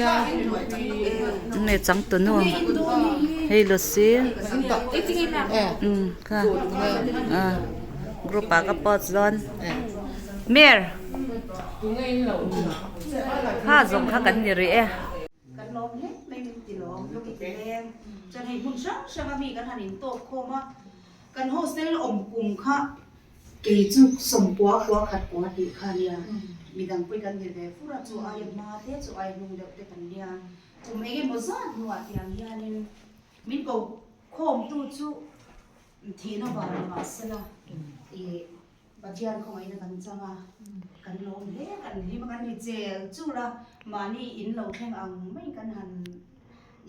Nge changtunu hei Lucy kha group ah ka post dawn Mir kha zawng kha kan ni rih e. Kan lawm hle mai min ti lawm lawk i ti leng chuan hei hmun hrang hrang a mi kan han intawk khawm a kan hostel awm kum kha Kei chu sawmpua kua khat kua tih kha nia, midang pawh kan ni ve fur a, chu aia hma te chu aia hnung deuh te kan nia. Kum eng emaw zat hnuah tiang hianin min ko khawmtu chu thihna vang ni mah sela ih Pathian khawngaihna kan chang a, kan lawm hle a, kan hlim a, kan ri chel chul a, mahni in lo thleng ang mai kan han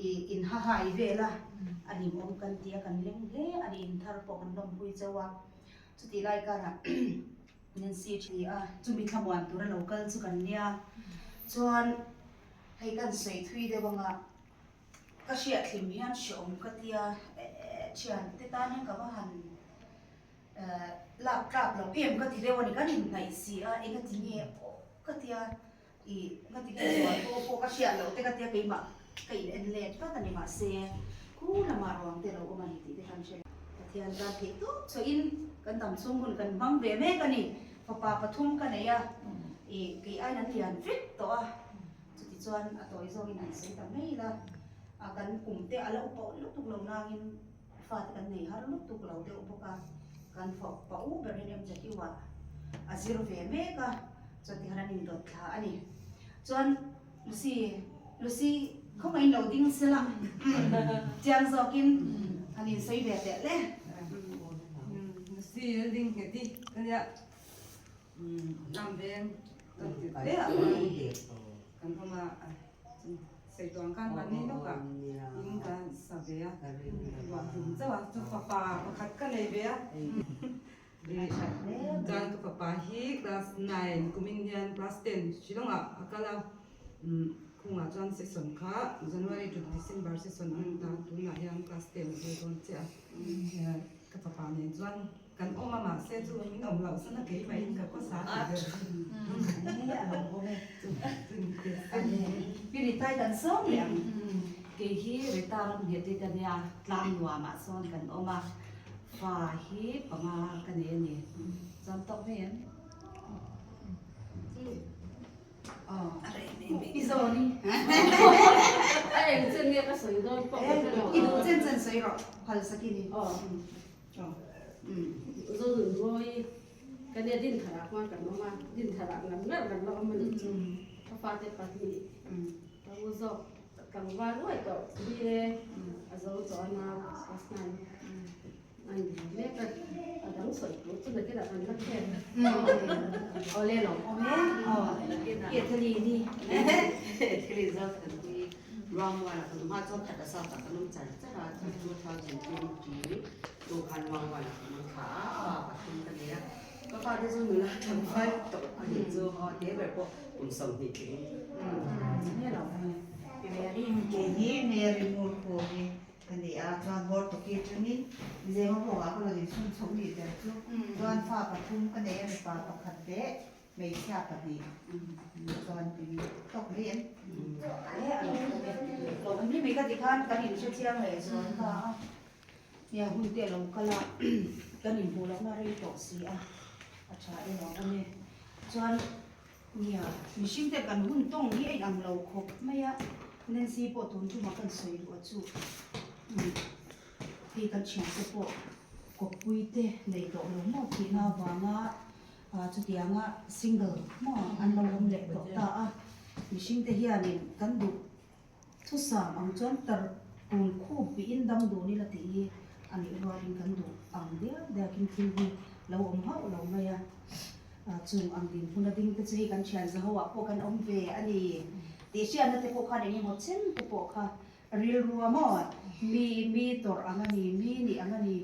ih inhahai vel a, a hlimawm kan ti a, kan leng hle a ni, inthar pawh kan lawmpui chauh a. Chutih lai karah Nancy thi a, chumi thlamuan tura lo kal chu kan nia. Chuan hei kan sawi thui deuh anga ka hriat hlim hian hreawm ka tia, thian te tan hian ka va han lak tlak lo em ka ti deuh a ni, kan inhnaih si a, engati nge aw ka tia. I ngati nge zual pawh pawh ka hriat loh te ka tia keimah ka in en let vat a ni mahse khu lamah ruang te lo awm a ni tih te kan hre lo. Pathian tan theih tawp chhuahin kan dam chhung hun kan hmang ve mek a ni. Fapa pathum ka nei a, i kei aiin an lian vek tawh a, chutichuan a tawi zawngin han sawi ta mai ila, a kan kum te a la upa lutuk lo nangin fate kan nei har lutuk lo deuh bawk a, kan fapa u ber hian MZU ah a zir ve mek a, chuan tikhan an indawt thla a ni. Chuan Lucy, Lucy khawngaihin lo ding sela chiang zawkin han insawi ve teh le. Lucy a ding nghet i ka nia ram veng kan ti hle a kan awm a. Seituang khan mahni lawkah in ka sa ve a, ruah hlum chauh a, chu fapa pakhat ka nei ve a, chuan ka fapa hi class nine kumin hian class ten Shillong-ah a kal a, khungah chuan session kha January to December session a ni ta, tunah hian class ten a zir dawn chiah a, ka fapa nen chuan. Kan awm a mahse chu min awm loh san a keimah in ka khawsa ti ber. Pi Ritai kan sawm leh ang. Kei hi Rita ram nghet hi ka nia, tlang nuam ah sawn kan awm a, fa hi panga ka nei a ni. Chuan tawk mai em? I zawn i. A eng chen nge ka sawi dawn pawh ka hre lo. I duh chen chen sawi rawh, phal sakin i. Zonun mawi ka nia Dintharah khuan kan awm a, Dintharah ngar ngar kan la awm a nih chu. Ka fate pahnih ka u zawk tlangval uai tawh BA a zo tawh a nau class nine a ni ve mek a, a dang sawi tur chu nakinah kan la khen. Aw le lo awm e, aw Etheli ni. Etheli zawk kan tui. Ruangmualah kan awm a, chuan khat a south ah kan awm char char a, chu 2023 tu khan Ruangmualah kan awm thla a, pa pathum ka nei a, ka fate chu nula tlangval tawh a nih chu aw te ber pawh kum 20 tling. Kei hi Mary Murpur hi ka ni a, chuan Hortoki atangin Zemabawk ah ka rawn inchhun chhoh nih ber chu, chuan fa pathum ka nei a, mipa pakhat leh Hmeichhia pahnih chuan in tawk mai em? Lawm mi mi ka ti khan kan in hre chiang leh zual ta a, nia hun te a lo kal a, kan in hmuh lohna rei tawh si a, a tha e lo awm e. Chuan nia mihring te kan hun tawng hi a inang lo khawp mai a, Nancy pawh tun tumah kan sawi luh a chu hei kan thiante pawh kawppui te nei tawh lo maw tihna avanga Chutianga single maw an lo awm leh tawh ta a, mihringte hianin kan duh thusam ang chuan tar kun khup bihin dam dun ila tih hi a nih rualin kan duh ang diak diakin thil hi lo awm hauh lo mai a. Chung ang dinhmun a ding te chu hei kan thian zaho ah pawh kan awm ve a ni tih hriatna te pawh khan eng emaw chen te pawh kha rilru a maw mi mi tawrh ang a ni, mi nih ang a ni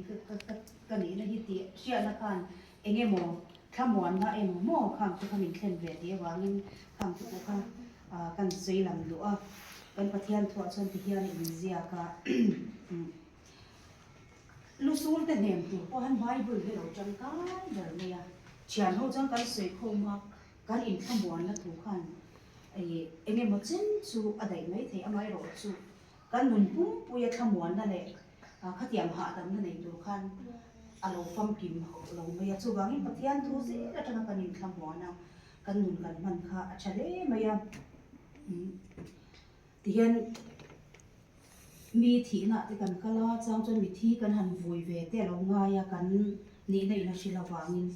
ka nihna hi tih hriatna khan Eng emaw thlamuanna emaw maw khang te kha min thlen ve tih avangin khang te pawh kha kan sawi lang duh a, kan Pathian thuah chuan ti hian in ziak a, Lusul te hnem tur pawh han Bible hi lo tangkai ber mai a, thian ho chuan kan sawi khawm a, kan inthlamuanna thu khan. Ih eng emaw chen chu a daih mai thei amaherawh chu kan nun pumpuia thlamuanna leh khatiang hahdamna nei tur khan a lo famkim hauh lo mai a. Chuvangin Pathian thu zel atanga kan inthlamuan a, kan nun kan hman kha a tha hle mai a. Tihian mi thihna te kan kal a, chang chuan mithi kan han vui ve te a lo ngai a, kan nihna in a hrilh avangin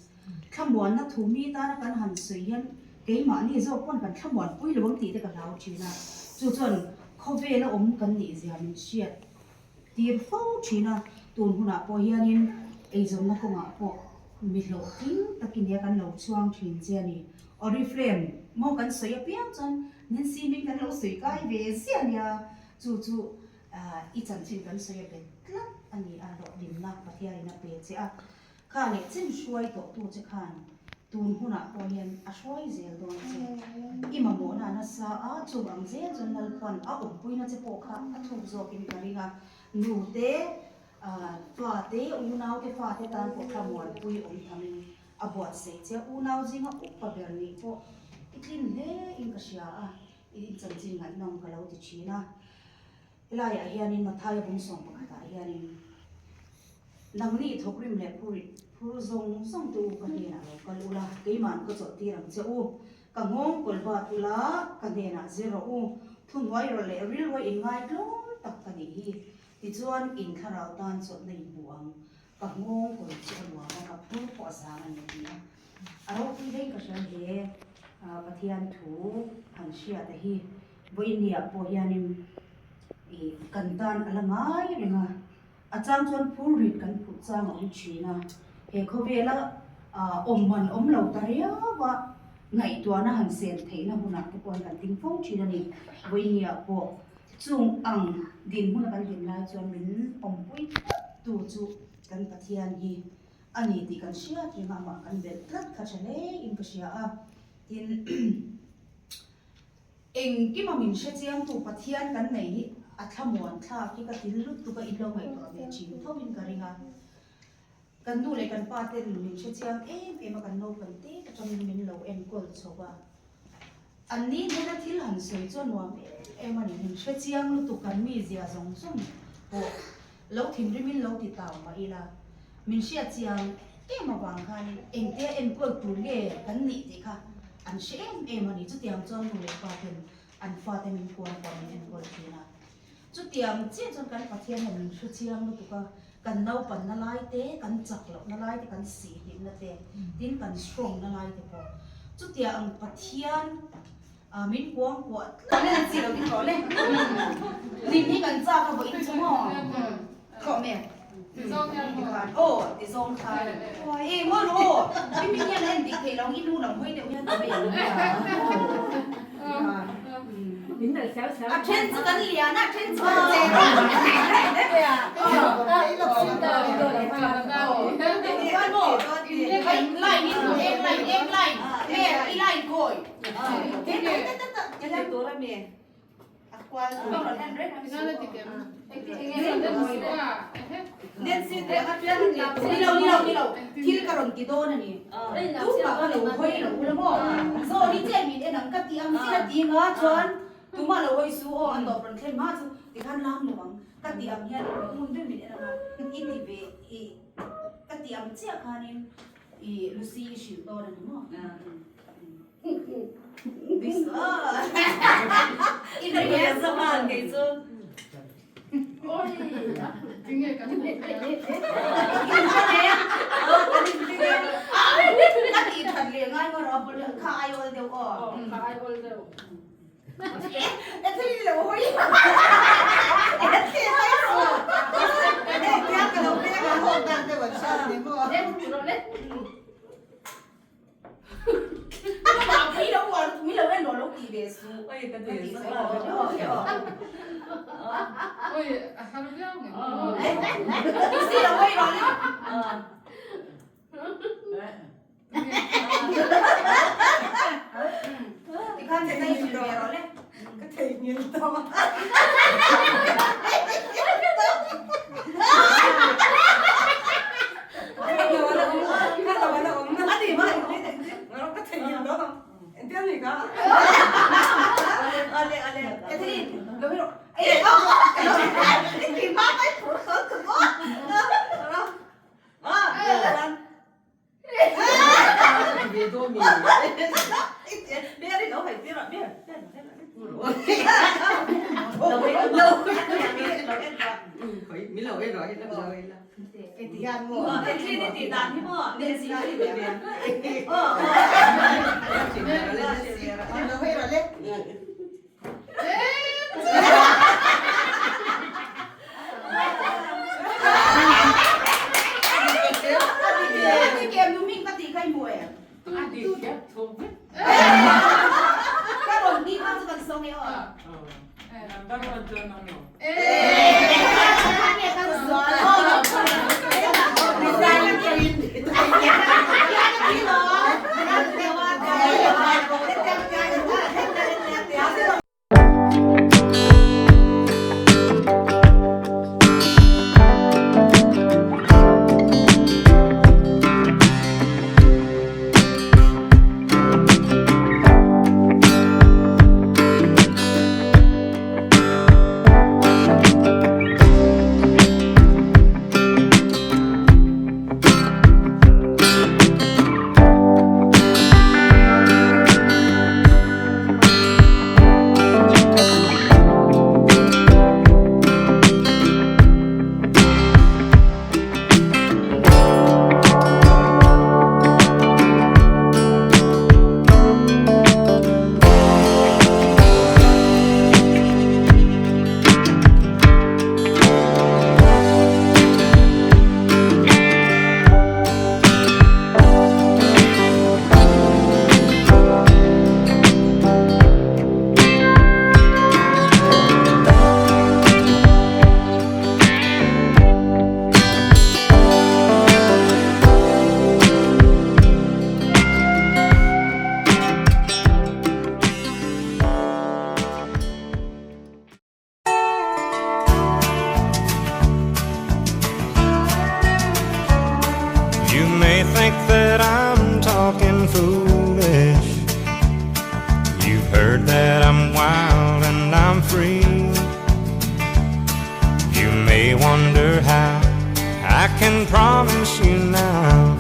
thlamuanna thu mi tana kan han sawi hian keimahni zawk pawn kan thlamuanpui lo ang tih te ka hlau thin a, chu chuan khawvela awm kan nih zia min hriat tir fo thin a, tun hunah pawh hianin eizawnna kawngah pawh mi hlawhtling takin nia kan lo chhuang thin che a ni. Oriflame maw kan sawi apiang chuan Nancy min kan lo sawi kai ve ziah nia, chu chu i chanchin kan sawi a bet tlat a ni a, hlawhtlinna Pathianin a pe che a, kha leh chen hruai tawh tu che khan tun hunah pawh hian a hruai zel dawn che. I mamawhna a nasa a, chung ang zel chuan Lalpan a awmpuina che pawh kha a thuk zawkin ka ring a, nu te, fa te, unau te, fa te tan pawh kha muanpui awm thamin A buatsaih che unau zinga upa ber nih pawh i tlin hle in ka hria a, i chanchin ngaihnawm ka lo ti thin a. Helaiah hianin Mathaia bung 11 ah hianin nangni thawkrim leh phurit phur zawng zawng te u ka hnenah lo kal ula, keima'n ka chawlh tir ang che u, ka nghawng kawl bat ula ka hnenah zir rawh u, thuhnuai rawh leh rilruai inngai tlawm tak ka nih hi, tichuan in thlarau tan chawlhna in hmu ang. Ka nghawng kawi chu a nuam a, ka phur pawh a zang a ni ti a. A ropui daih ka hria hle, Pathian thu han hriat a hi vawiinniah pawh hianin ih kan tan a la ngai reng a, a chang chuan phur rit kan phurh chang a awm thin a, he khawvela awm man awm lo ta riau a, ngaihtuahna han sel theihna hunah te pawh hian kan ding fo thin a ni. Vawiinniah pawh Chung ang dinhmun a kan din lai chuan min awmpui tlat tu chu kan Pathian hi a ni tih kan hriat reng a, amah kan belh tlat kha tha hle in ka hria a. Tin, engkima min hre chiangtu Pathian kan nei hi a thlamuan thlak hi ka til lutuk a, in lo ngaihtuah ve thin tho in ka ring a. Kan nu leh kan pa ten min hre chiang em em a, kan naupang te atangin min lo enkawl chho a. An ni hnena thil han sawi chu a nuam em em a ni, min hre chiang lutuk kan mizia zawng zawng pawh lo thinrimin lo ti tau mah ila, min hriat chiang em avang khanin engtia enkawl tur nge kan nih tih kha an hre em em a ni. Chutiang chuan nu leh pa ten an fate min kuan pawh min enkawl thin a. Chutiang chiah chuan kan Pathian hian min hre chiang lutuk a, kan naupanna lai te, kan chak lohna lai te, kan sihhlimna te, tin kan strong na lai te pawh. Chutiang ang Pathian min kuang kuah tlat. Nen chi lo ding rawh le. Lim hi kan chak a vawiin chu maw? Thlawh me. Aw ti zawng khan. E maw ru aw. Mi min hian a en dik thei lo ang i nu lam hawi deuh hian ka bei ang. A then chu kan lian a, a then chu kan che Line in eng line eng line i line kawi. Nilo nilo nilo thil ka rawn ti dawn a ni tumah ka lo hawi lo ula maw zaw hi chiah min en ang ka ti ang chiah a ti nga chuan tumah lo hawi su aw a tawp rawn thlen hma chu tikhan lam lo ang ka ti ang hian hmun ber min en ang a i ti ve i ka ti ang chiah khanin i Lucy i hrilh dawn a ni maw. You may think that I'm talking foolish. You've heard that I'm wild and I'm free. You may wonder how I can promise you now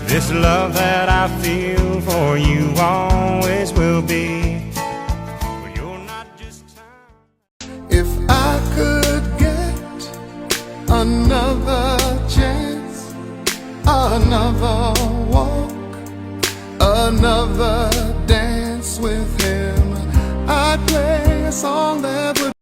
this love that I feel for you always will be. Well, you're not just time. If I could get another chance, another walk, another dance with him, I'd play a song that would.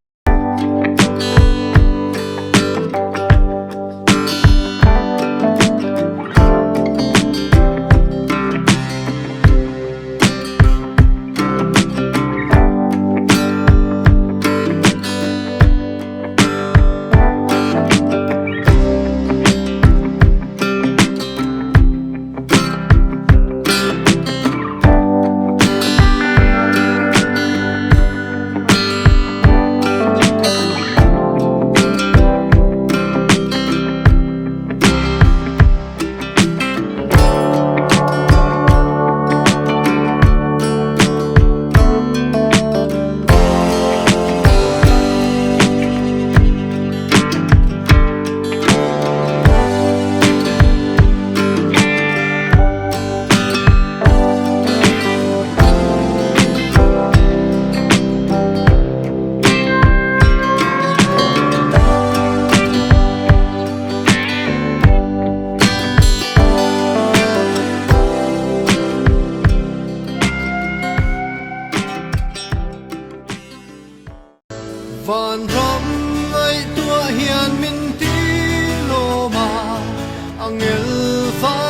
Van ram ngaihtuah hian min ti lawm a, angel fa.